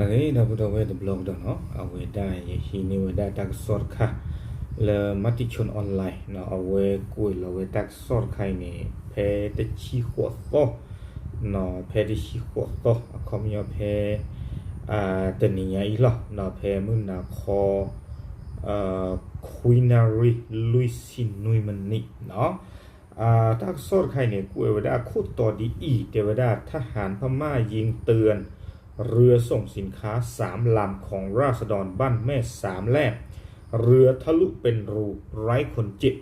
ဒီပုၢ်ဒီဝဲၢ်တဘျီကဒီးနီၤ, အဝဲဒၣ်ယဟံးန့ၢ်ဝဲဒၣ်တၢ်ကစီၣ်တခါ လၢ Matichon Online နီၤ, အဝဲကွဲးလီၤဝဲတၢ်ကစီၣ်တခါအံၤန့ၣ် ဖဲတဆံဃိးသီ နီၤ, ဖဲတဆံဃိးသီ အခီပညီဖဲ တနံၤညါအံၤလီၤ, နီၤ, ဖဲမုၢ်နၤခီ ခွံနၣ်ရံၣ် လွံၢ်ဆံနွံမံးနံး နီၤ. တၢ်ကစီၣ်တခါအံၤန့ၣ် ကွဲးဝဲဒၣ်ခိၣ်တီဒ်အံၤ, တဲဝဲဒၣ် ทหารพม่ายิงเตือน เรือส่งสินค้าสามลำของราษฎรบ้านแม่สามแลบ เรือทะลุเป็นรู ไร้คนเจ็บ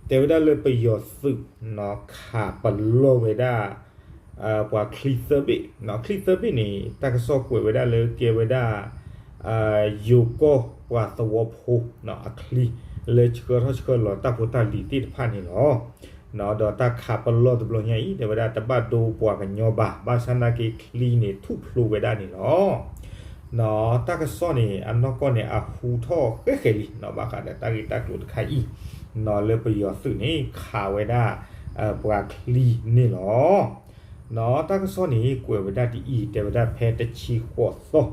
တဲဝဲဒၣ်လၢပယီၤသုး နီၤ ခးပလီၢ်ဝဲဒၣ် ပှၤချံသၢဘ့ၣ်, နီၤ, ချံသၢဘ့ၣ်န့ၣ် တၢ်ကစီၣ်ကွဲးဝဲဒၣ်လၢကဲဝဲဒၣ် ယိၤကီၢ်ပှၤသဝီဖိ နီၤ အချံ လၢဆှၢထီၣ်ဆှၢလီၤတၢ်ဖိတၢ်လံၤသ့ၣ်တဖၣ်န့ၣ်လီၤ. နီၤ, ဒီးတၢ်ခးပလီၢ်တဘျီညါအံၤ တဲဝဲဒၣ်တဘၣ်ဒိပှၤကညီဘၣ်, ဘၣ်ဆၣ်နာ်က့ချံန့ၣ်ထူၣ်ဖျိဝဲဒၣ်န့ၣ်လီၤ. နီၤ, တၢ်ကစီၣ်န့ၣ် အနီၢ်ကီၢ်န့ၣ် အဟူထီၣ်ဃဲဃဲလံ နီၤ, ဘၣ်ဃးဒီးတၢ်ဂ့ၢ်တၢ်ကျိၤတခါအံၤ နီၤ, လၢပယီၤသုးန့ၣ် ခးဝဲဒၣ် ပှၤချံန့ၣ်လီၤ. နီၤ, တၢ်ကစီၣ်န့ၣ် ကွဲးဝဲဒၣ်ဒ်အံၤ, တဲဝဲဒၣ်ဖဲတဆံဃိးသီ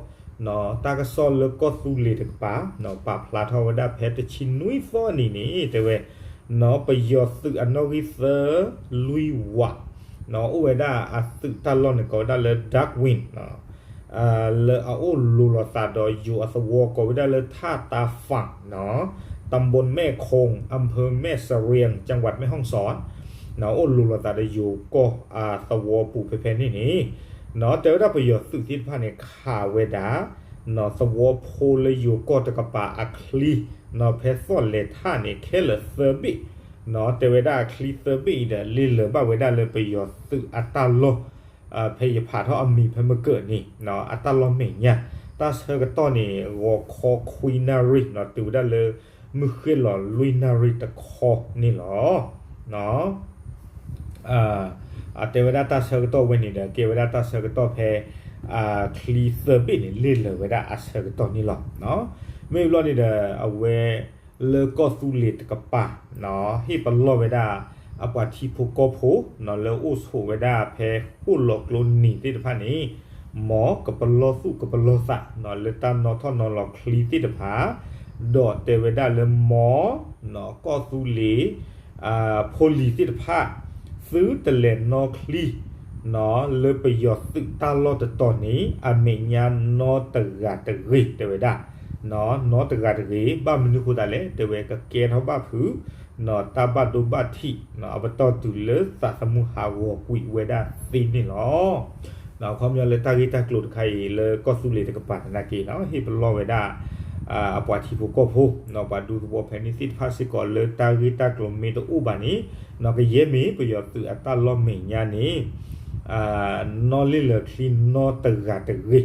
နီၤ, တၢ်ကစီၣ်လၢကီၢ်သူလ့ၤတကပၤ နီၤ, ပာ်ဖျါထီၣ်ဝဲဒၣ်ဖဲတဆံနွံသီအနံၤန့ၣ် တဲဝဲ နီၤ, ပယီၤသုးအနီၣ်ဂံၢ်သၢလွံၢ်ဝး နီၤ, အိၣ်ဝဲဒၣ်အသုးတၢ်လီၢ်န့ၣ် ကိးဝဲဒၣ်လၢ Dark Wing နီၤ, လၢအအိၣ်လိၤလိာ်သးဒီးယိၤအသဝီ ကိးဝဲဒၣ်လၢ ท่าตาฝั่ง နီၤ, ตำบลแม่คง อำเภอแม่เสรียง จังหวัดแม่ฮ่องสอน နီၤ, အိၣ်လိၤလိာ်သးဒီးယိၤကီၢ်အသဝီပူၤဖဲဖဲန့ၣ်န့ၣ် နီၤ, တဲဝဲဒၣ်ပယီၤသုးသ့ၣ်တဖၣ်န့ၣ် ခးဝဲဒၣ် နီၤ, သဝီဖိလၢယိၤကီၢ်တကပၤအချံ နီၤ, ဖဲသီၣ်လဲၤထၣ်န့ၣ် ခဲလၢာ်သၢဘ့ၣ် နီၤ, တဲဝဲဒၣ်အချံသၢဘ့ၣ်အံၤဒီး လ့လၢာ်ဘၣ်ဝဲဒၣ်လၢပယီၤသုးအတၢ်လီၢ် ဖဲယဖးထီၣ်အမံၤဖဲမုၢ်ကၢၢ်န့ၣ် နီၤ, အတၢ်လီၢ်မဲာ်ညါ တၢ်ဆၢကတီၢ်န့ၣ် ဂီၤခီခွံနၣ်ရံၣ် နီၤ, တုၤဝဲဒၣ်လၢ မုၢ်ဃ့ၢ်လီၤလွံၢ်နၣ်ရံၣ်တခီန့ၣ်လီၤ. တဲဝဲဒၣ်တၢ်ဆၢကတီၢ်ဝဲန့ၣ်ဒီး ကဲဝဲဒၣ်တၢ်ဆၢကတီၢ်ဖဲ ချံသၢဘ့ၣ်န့ၣ် လ့လၢာ်ဝဲဒၣ်အဆၢကတီၢ်န့ၣ်လီၤ. မ့ၢ်ဘျီန့ၣ်ဒီး အဝဲ လၢကီၢ်သူလ့ၤတကပၤ နီၤ, ဟ့ၣ်ပလီၢ်ဝဲဒၣ် အပှၤထံဖိကီၢ်ဖိ နီၤ, လၢအိၣ်ဆိးဝဲဒၣ်ဖဲဃိၣ်လီၤကျိနံၤသ့ၣ်တဖၣ်န့ၣ် မ်ကပလီၢ်သူၣ်ကပလီၢ်သး နီၤ, လၢတၢ်နီၣ်ထီၣ်နီၣ်လီၤချံသ့ၣ်တဖၣ် ဒီးတဲဝဲဒၣ်လၢမ် နီၤ, ကီၢ်သူလ့ၤ ဖိလံၤသ့ၣ်တဖၣ် သုတလဲၤနီၣ်ချံ နီၤ, လၢပယီၤသုးတၢ်လီၢ်တတီၤန့ၣ် အမဲာ်ညါနီတဂၤတဂ့ၤ တဲဝဲဒၣ်, နီတဂၤတဂ့ၤ, ဘၣ်မနုၤဃိသတးလဲၣ် တဲဝဲကကဲထီၣ်ဘၣ်ဖုး နီၤ, တၢ်ဘၣ်ဒိဘၣ်ထံး နီၤ, အပတီၢ်တုၤလၢသးသမူဟးဂီၤကွံာ်ဝဲဒၣ်သ့န့ၣ်လီၤ. နီၤ, အခီပညီလၢတၢ်ဂ့ၢ်တၢ်ကျိၤတခါအံၤ လၢကီၢ်သူလ့ၤတကပၤသနာ်က့ နီၤ, ဟ့ၣ်ပလီၢ်ဝဲဒၣ် အပှၤထံဖိကီၢ်ဖိ နီၤ, ပှၤဒူသဝီဖဲန့ၣ်သ့ၣ်တဖၣ်စ့ၢ်ကီး လၢတၢ်ဂ့ၢ်တၢ်ကျိၤမ့ၢ်တအိၣ်ဘၣ်န့ၣ် နီၤ, ကယဲၢ်မ့ၢ်ပယီၤသုးအတၢ်လီၢ်မဲာ်ညါန့ၣ် နီၣ်လ့လၢာ်ချံနီတဂၤတဂ့ၤ နီ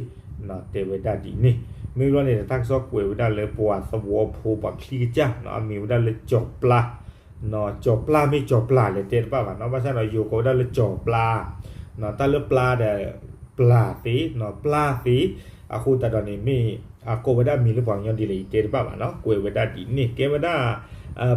ၤ, တဲဝဲဒၣ်ဒ်န့ၣ်. မ့ၢ်ဘျီန့ၣ်ဒီး တၢ်ကစီၣ်ကွဲးဝဲဒၣ်လၢပှၤသဝီဖိပှၤချံကစၢ် နီၤ, အမံၤဝဲဒၣ်လၢကၠီၤပျါ နီၤ, ကၠီၤပျါမ့ၢ်ကၠီၤပျါလဲၣ်တဲတဘၣ်ဘၣ် နီၤ, ဘၣ်ဆၣ်ဒီးယိၤကိးဝဲဒၣ်လၢကၠီၤပျါ နီၤ, တၢ်လၢပျါဒီး ပျါသ့ နီၤ, ပျါသ့ အဃိသတးဒီးန့ၣ် မ့ၢ်အကိးဝဲဒၣ်မံၤလၢပှၤကညီဒ်လဲၣ်အံၤတဲတဘၣ်ဘၣ် နီၤ, ကွဲးဝဲဒၣ်ဒ်န့ၣ် ကဲဝဲဒၣ်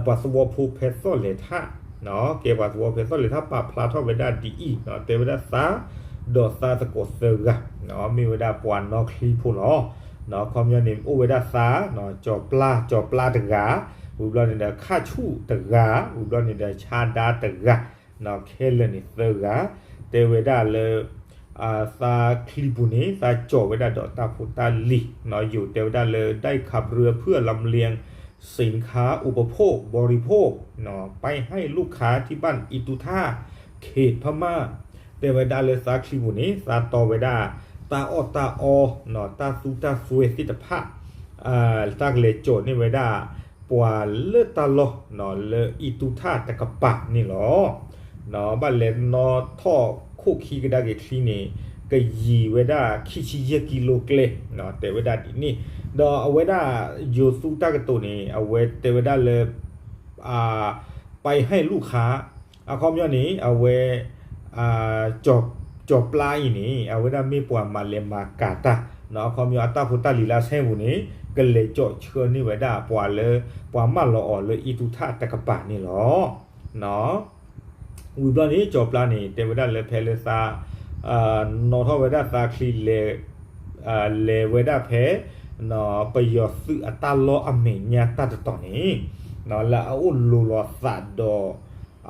ပှၤသဝီဖိဖဲသီၣ်လဲၤထၣ် နီၤ, ကဲပှၤသဝီဖဲသီၣ်လဲၤထၣ် ပာ်ဖျါထီၣ်ဝဲဒၣ်ဒ်အံၤ နီၤ, တဲဝဲဒၣ်သါ ဒီးသါသကိးသၢဂၤ နီၤ, မ့ၢ်ဝဲဒၣ်ပှၤနီၣ်ချံဖိလီၤ. နီၤ, အခီပညီန့ၣ် အိၣ်ဝဲဒၣ်သါ နီၤ, ကၠီၤပျါ ကၠီၤပျါတဂၤ, ဝံၤဘျီန့ၣ်ဒီး ခၣ်ဆူၣ်တဂၤ, ဝံၤဘျီန့ၣ်ဒီး ဆါဒါတဂၤ, နီၤ, ခဲလၢာ်န့ၣ်သၢဂၤ, တဲဝဲဒၣ်လၢ သးချံပူၤန့ၣ် သးကၠီၤဝဲဒၣ်ဒီးတၢ်ဖိတၢ်လံၤ, နီၤ, ယိၤတဲဝဲဒၣ်လၢ ได้ขับเรือเพื่อลำเลียงสินค้าอุปโภคบริโภค နီၤ, ไปให้ลูกค้าที่บ้านอิตุท่า เขตพม่า တဲဝဲဒၣ်လၢသးချံပူၤန့ၣ် သးတီဝဲဒၣ် တၢ်အီၣ်တၢ်အီ နီၤ, တၢ်သူတၢ်စွဲသ့ၣ်တဖၣ် တၢ်ကလဲၤကၠီၤန့ၢ်ဝဲဒၣ် ပှၤလၢတၢ်လီၢ် နီၤ, လၢအံတူထၣ်တကပၤန့ၣ်လီၤ. နီၤ, ဘၣ်လဲၤနီၣ်ထီၣ်ခိၣ်ခံကဒါက့ၤချံန့ၣ် ကယံာ်ဝဲဒၣ်ခံဆံယဲၢ်ကံလိကျဲ နီၤ, တဲဝဲဒၣ်ဒ်န့ၣ်, ဒီးအဝဲဒၣ်ယိၤသူတၢ်ကတိၤန့ၣ် အဝဲတဲဝဲဒၣ်လၢ ไปให้ลูกค้า အခီပညီန့ၣ် အဝဲ ကၠီၤပျါအံၤန့ၣ် အဝဲဒၣ်မ့ၢ်ပှၤမၤလဲၤမၤကၤတၢ် နီၤ, အခီပညီအတၢ်ဖိတၢ်လံၤလၢအဆဲပူၤန့ၣ် ကလဲၤကၠီၤဆှၢန့ၢ်ဝဲဒၣ်ပှၤလၢ ပှၤမၢလီၤအီၤလၢအံတူထၣ်တကပၤန့ၣ်လီၤ. နီၤ, ဝံၤဘျီန့ၣ် ကၠီၤပျါန့ၣ် တဲဝဲဒၣ်လၢဖဲလၢသး နီၣ်ထီၣ်ဝဲဒၣ်သးချံလဲၤ လဲၤဝဲဒၣ်ဖဲ ပယီၤသုးအတၢ်လီၢ်အမဲာ်ညါတၢ်တတီၤန့ၣ် လၢအအိၣ်လိၤလိာ်သးဒီး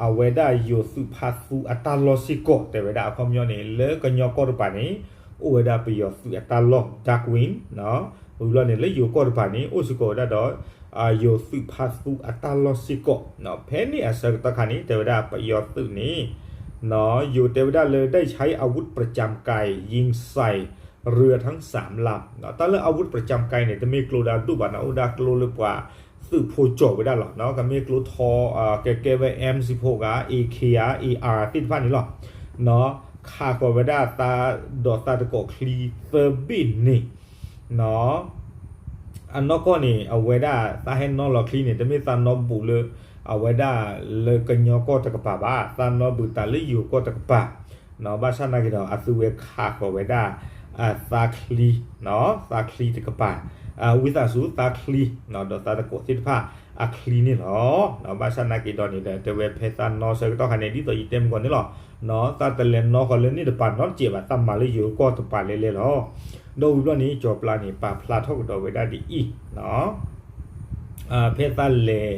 အဝဲဒၣ်ယိၤသုးဖါသူအတၢ်လီၢ်စ့ၢ်ကီး တဲဝဲဒၣ်အခီပညီန့ၣ် လၢကညီကီၢ်တပၤန့ၣ် အိၣ်ဝဲဒၣ်ပယီၤသုးအတၢ်လီၢ် Dark Wing ဝံၤဘျီန့ၣ် လၢယိၤကီၢ်တပၤန့ၣ် အိၣ်စ့ၢ်ကီးဝဲဒၣ်ဒီး ယိၤသုးဖါသူအတၢ်လီၢ်စ့ၢ်ကီး ဖဲန့ၣ်အဆၢကတီၢ်ခါန့ၣ် တဲဝဲဒၣ်ပယီၤသုးန့ၣ် ယိၤတဲဝဲဒၣ်လၢ ได้ใช้อาวุธประจำกายยิงใส่เรือทั้งสามลำ တၢ်လၢ อาวุธประจำกาย န့ၣ် တမ့ၢ်ကျိဒၣ်ဒိၣ်ဘၣ်နီၤ အိၣ်ဒၣ်ကျိလၢပှၤသုးဖိကၠီၤဝဲဒၣ်လီၤ. ကမ့ၢ်ကျိထီ ကဲကဲဝဲ M sixteen ဧါ AK ဧါ AR သ့ၣ်တဖၣ်န့ၣ်လီၤ. ခးဃီၤဝဲဒၣ်သးဒီးသးတကိးချံသၢဘ့ၣ်န့ၣ် အနီၢ်ကီၢ်န့ၣ် အဝဲဒၣ်သးဟဲနီၣ်လီၤချံန့ၣ် တမ့ၢ်သးနီၣ်ဘူးလၢ အဝဲဒၣ်လၢကညီကီၢ်တကပၤဘၣ်, သးနီၣ်ဘူးတၢ်လၢယိၤကီၢ်တကပၤ, ဘၣ်ဆၣ်နာ်က့ဒီး အသုဝဲခးဃီၤဝဲဒၣ် သးချံ, သးချံတကပၤ, ဝံသးစူၤသးချံ ဒီးသးတကိးသ့ၣ်တဖၣ်အချံန့ၣ်လီၤ. ဘၣ်ဆၣ်နာ်က့ဒီးန့ၣ်ဒီး တဲဝဲဖဲသးနီၣ်ဆၢကတီၢ်ခါန့ၣ် ဒ်သိးယတဲမုၢ်ကီၢ်န့ၣ်လီၤ, သးတလဲၤနီၣ်ဃီၤလၢန့ၣ်တပၤနီတစဲးဘၣ်, သးမၤလၢယိၤကီၢ်တပၤလဲၤလဲၤလီၤ. ဒီးဝံၤဘျီန့ၣ် ကၠီၤပျါန့ၣ် ပာ်ဖျါထီၣ်ကဒီးဝဲဒၣ်ဒ်အံၤ ဖဲသးလဲၤ,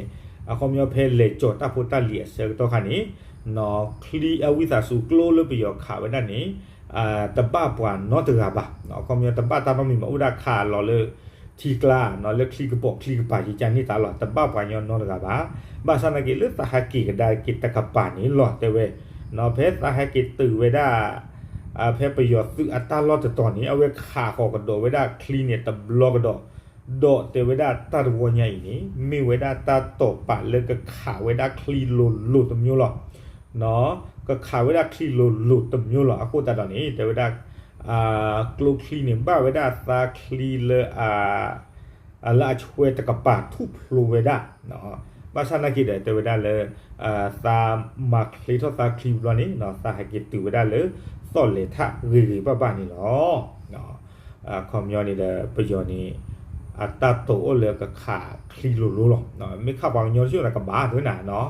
အခီပညီဖဲလဲၤကၠီၤတၢ်ဖိတၢ်လံၤအဆၢကတီၢ်ခါန့ၣ်, ချံအဝံသးစူၤကျိလၢပယီၤခးဝဲဒၣ်န့ၣ် တဘၣ်ပှၤနီတဂၤဘၣ်, အခီပညီတဘၣ်တၢ်နီတမံၤဘၣ်, အိၣ်ဒၣ်ခးလီၤလၢထံကျါ လၢချံကပိာ်ချံကပၤယကန့ၢ်တၢ်လီၤ, တဘၣ်ပှၤညီနီတဂၤဘၣ်. ဘၣ်ဆၣ်နာ်က့လၢသးဟဲက့ၤကဒါက့ၤတကပၤန့ၣ်လီၤ တဲဝဲ, ဖဲသးဟဲက့ၤတုၤဝဲဒၣ် ဖဲပယီၤသုးအတၢ်လီၢ်တတီၤန့ၣ် အဝဲခးဃီၤကဒီးဝဲဒၣ်ချံန့ၣ်တဘျီကဒီး, ဒီးတဲဝဲဒၣ်တၢ်တဝီညါအံၤန့ၣ် မ့ၢ်ဝဲဒၣ်တၢ်တိာ်ပာ်လၢကခးဝဲဒၣ်ချံလိၤလိၤတမျိုးလီၤ. ကခးဝဲဒၣ်ချံလိၤလိၤတမျိုးလီၤ. အဃိသတးဒီးန့ၣ် တဲဝဲဒၣ် ကျိချံန့ၣ် ဘၣ်ဝဲဒၣ်သးချံလၢ လၢအဆွဲတကပၤထူၣ်ဖျိဝဲဒၣ်, ဘၣ်ဆၣ်နာ်က့ဒီး တဲဝဲဒၣ်လၢ သးမၤချ့ထီၣ်သးချံဘျီန့ၣ် သးဟဲက့ၤတုၤဝဲဒၣ်လၢ သီၣ်လဲၤထၣ်ဂ့ၤဂ့ၤဘၣ်ဘၣ်န့ၣ်လီၤ. အခီပညီန့ၣ်ဒီး ပယီၤန့ၣ် အတၢ်တိာ်အိၣ်လၢကခးချံလိၤလိၤလီၤ. မ့ၢ်ခးပှၤကညီတချို့န့ၣ်ကဘၣ်သ့ၣ်နၤ,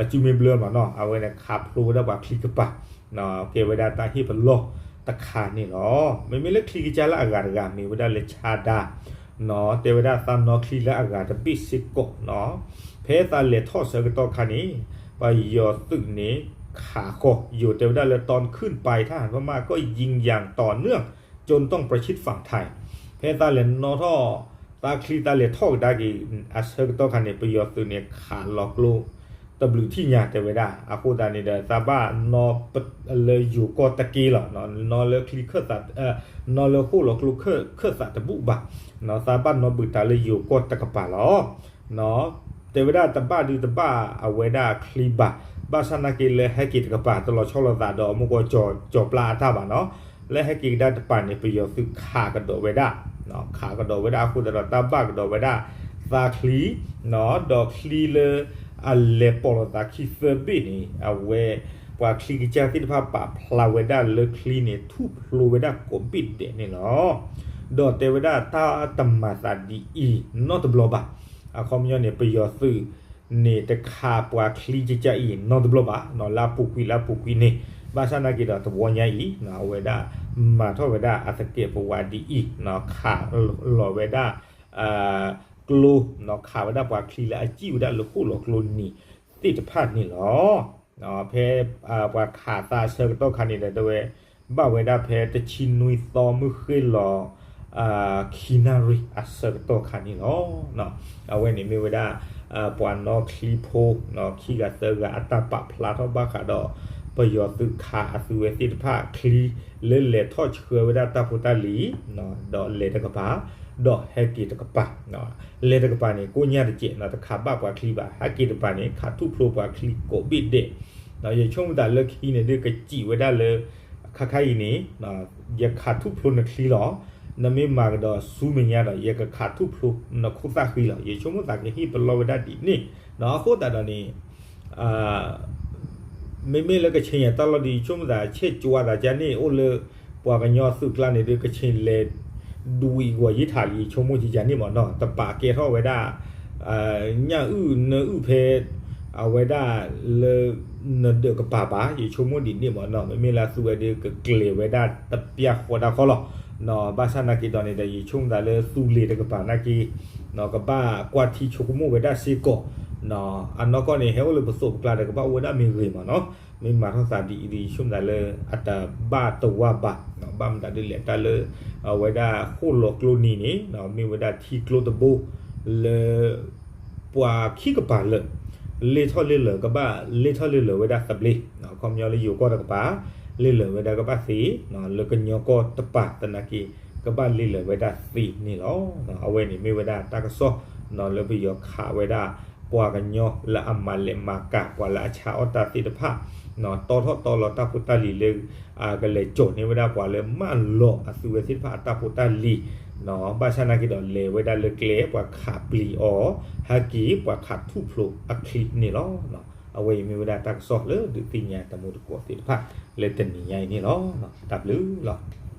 အစုမ့ၢ်ဘျၢမးနီၤ, အဝဲန့ၣ်ခးဖျိဝဲဒၣ်ပှၤချံကပၤ, ကဲဝဲဒၣ်တၢ်ဟ့ၣ်ပလီၢ်တခါန့ၣ်လီၤ. မ့မ့ၢ်လၢချံကစၢ်လၢအဂၤတဂၤ မ့ၢ်ဝဲဒၣ်လၢဆါဒါ တဲဝဲဒၣ်သးနီၣ်ချံလၢအဂၤတဘ့ၣ်စ့ၢ်ကီး, ဖဲသးလဲၤထီၣ်ဆၢကတီၢ်ခါန့ၣ် ပယီၤသုးန့ၣ် ခးဃီၤ ယိၤတဲဝဲဒၣ်လၢ ตอนขึ้นไปทหารพม่าก็ยิงอย่างต่อเนื่องจนต้องประชิดฝั่งไทย ဖဲသးလဲၤနီၣ်ထီၣ် သးချံသးလဲၤထီၣ်ကဒါက့ၤ အဆၢကတီၢ်ခါန့ၣ် ပယီၤသုးန့ၣ် ခးလီၤကျိ တဘျုးထံၣ်ညါတဲဝဲဒၣ်, အဃိသတးန့ၣ်ဒီး သးဘၣ်နီၣ်လၢယိၤကီၢ်တက့ၢ်လီၤ, နီၣ်လၢချံခၢၣ်သး, နီၣ်လၢဃိၣ်လီၤကျိခၢၣ်သးတဘူၣ်ဘၣ်, သးဘၣ်နီၣ်ဘုးတၢ်လၢယိၤကီၢ်တကပၤလီၤ. တဲဝဲဒၣ်တဘၣ်ဒုးတဘၣ်အဝဲဒၣ်ချံဘၣ်, ဘၣ်ဆၣ်နာ်က့လၢဟဲက့ၤတကပၤ တလီၤဆီလိာ်သးဒီး မုၢ်ကီၢ်ကၠီၤပျါအတၢ်ဘၣ်နီၤ, လၢဟဲက့ၤကဒါတပၤန့ၣ် ပယီၤသုးခးကဒီးဝဲဒၣ်, ခးကဒီးဝဲဒၣ်အဃိသတးဒီး တၢ်ဘၣ်ကဒီးဝဲဒၣ်သးချံ ဒီးချံလၢအလဲၤပိာ်လိာ်သးခံသၢဘ့ၣ်န့ၣ် အဝဲ ပှၤချံကစၢ်သ့ၣ်တဖၣ်ပာ်ဖျါဝဲဒၣ်လၢချံန့ၣ် ထူၣ်ဖျိဝဲဒၣ်ကိးဘ့ၣ်ဒဲးန့ၣ်လီၤ. ဒီးတဲဝဲဒၣ်တၢ်တမၤသးဒ်အံၤနီတဘျီဘၣ်. အခီပညီန့ၣ် ပယီၤသုးန့ၣ် တခးပှၤချံကစၢ်အံၤနီတဘျီဘၣ်, လၢအပူၤကွံာ်လၢအပူၤကွံာ်န့ၣ်, ဘၣ်ဆၣ်နာ်က့ဒီးတဝီညါအံၤ အဝဲဒၣ်မၤထီၣ်ဝဲဒၣ်အသကဲးပဝးဒ်အံၤ, ခးလီၤဝဲဒၣ် ကျိ, ခးဝဲဒၣ်ပှၤချံလၢအစံၣ်ဝဲဒၣ်လၢဃိၣ်လီၤကျိနံၤသ့ၣ်တဖၣ်န့ၣ်လီၤ. ဖဲပှၤခးသးအဆၢကတီၢ်ခါန့ၣ်ဒီး တဲဝဲ ဘၣ်ဝဲဒၣ်ဖဲတဆံနွံသီမုၢ်ဃ့ၢ်လီၤ ခံနၣ်ရံၣ်အဆၢကတီၢ်ခါန့ၣ်လီၤ. အဝဲန့ၣ်မ့ၢ်ဝဲဒၣ် ပှၤနီၣ်ချံဖိ ခံဂၤသၢဂၤအတၢ်ပာ်ဖျါထီၣ်ဘၣ်ဃးဒီး ပယီၤသုးခးအသုဝဲသ့ၣ်တဖၣ်ချံ လၢလဲၤထီၣ်ဆှၢဝဲဒၣ်တၢ်ဖိတၢ်လံၤ ဒီးလဲၤတကပၤ ဒီးဟဲက့ၤတကပၤ, လဲၤတကပၤန့ၣ် ကိးညါတစဲး တခးဘၣ်ပှၤချံဘၣ်, ဟဲက့ၤတကပၤန့ၣ် ခးထူၣ်ဖျိပှၤချံကိးဘ့ၣ်ဒဲး, ယဆိကမိၣ်သးလၢခံန့ၣ်ဒုးကစံးဝဲဒၣ်လၢ ခါခါအံၤန့ၣ် ယခးထူၣ်ဖျိနချံလီၤ, နမ့ၢ်မၤကဒီးဆူမဲာ်ညါဒီး ယကခးထူၣ်ဖျိနခိၣ်သၣ်ဃံလီၤ. ယဆိကမိၣ်သးကဟ့ၣ်ပလီၢ်ဝဲဒၣ်ဒ်န့ၣ်, အဃိသတးဒီးန့ၣ် မ့မ့ၢ်လၢကဆ့ၣ်ယဲၢ်တၢ်လီၢ်ဒီး ယဆိကမိၣ်သးဆဲးကွၢ်သးကန့ၣ် အိၣ်လၢ ပှၤကညီသုးကျါန့ၣ်ဒုး ကဆ့ၣ်လဲၤဒွံးဂီၤယံာ်ထးလံ ယဆိကမိၣ်ကန့ၣ်မ့ၢ်နီၤ, တပာ်ကဲထီၣ်ဝဲဒၣ် ညၣ်အုၣ်နၢအုၣ်ဖဲ အဝဲဒၣ်လၢ နဒၢးကပၤဘၣ် ယဆိကမိၣ်ဒ်န့ၣ်မ့ၢ်နီၤ, မ့မ့ၢ်လၢအသုဝဲဒၣ်ကကျဲၤဝဲဒၣ်တပျၢ်ဃီတၢ်ဃီလီၤ. ဘၣ်ဆၣ်နာ်က့ဒီးန့ၣ်ဒီး ယဆိကမိၣ်သးလၢသူလ့ၤတကပၤနာ်က့ ကဘၣ်ကွၢ်ထံဆိကမိၣ်ဝဲဒၣ်စ့ၢ်ကီး, အနီၢ်ကီၢ်န့ၣ် ဟဲအိၣ်လၢပသိးပကျါဒီး ကဘၣ်အိၣ်ဝဲဒၣ်မ့ၢ်ဂ့ၤမးနီၤ, မ့ၢ်မၤထီၣ်သးဒ်အံၤဒီး ယဆိကမိၣ်သးလၢအတဘၣ်တဝၢ်ဘၣ်, ဘၣ်မတၤဒ်လဲၣ် တၢ်လၢ အဝဲဒၣ်ဃိၣ်လီၤကျိနံၤန့ၣ် မ့ၢ်ဝဲဒၣ်ထံကျိတဘိလၢ ပှၤခံကပၤလၢာ် လ့ထီၣ်လ့လၢာ်ကဘၣ် လ့ထီၣ်လ့လၢာ်ဝဲဒၣ်သဘျ့, အခီပညီလၢယိၤကီၢ်တကပၤ လ့လၢာ်ဝဲဒၣ်ကဘၣ်သ့, လၢကညီကီၢ်တပၤသနာ်က့ ကဘၣ်လ့လၢာ်ဝဲဒၣ်သ့န့ၣ်လီၤ. အဝဲန့ၣ်မ့ၢ်ဝဲဒၣ်တၢ်ကစီၣ် လၢပယီၤခးဝဲဒၣ် ပှၤကညီလၢအမၤလဲၤမၤကၤ ပှၤလၢအဆါအီၣ်တၢ်သ့ၣ်တဖၣ် တီထီၣ်တီလီၤတၢ်ဖိတၢ်လံၤလၢ ကလဲၤကၠီၤန့ၢ်ဝဲဒၣ်ပှၤလၢမၢလီၤအသုဝဲသ့ၣ်တဖၣ်အတၢ်ဖိတၢ်လံၤ, ဘၣ်ဆၣ်နာ်က့ဒီး လဲၤဝဲဒၣ်လၢကျဲ ပှၤခးပျံၤအီၤ ဟဲက့ၤ ပှၤခးထူၣ်ဖျိအချံန့ၣ်လီၤ. အဝဲအံၤမ့ၢ်ဝဲဒၣ်တၢ်ကစီၣ်လၢဒုးသ့ၣ်ညါတမူတကိးသ့ၣ်တဖၣ် လၢတနံၤညါအံၤန့ၣ်လီၤ. တၢ်ဘျုးလီၤ.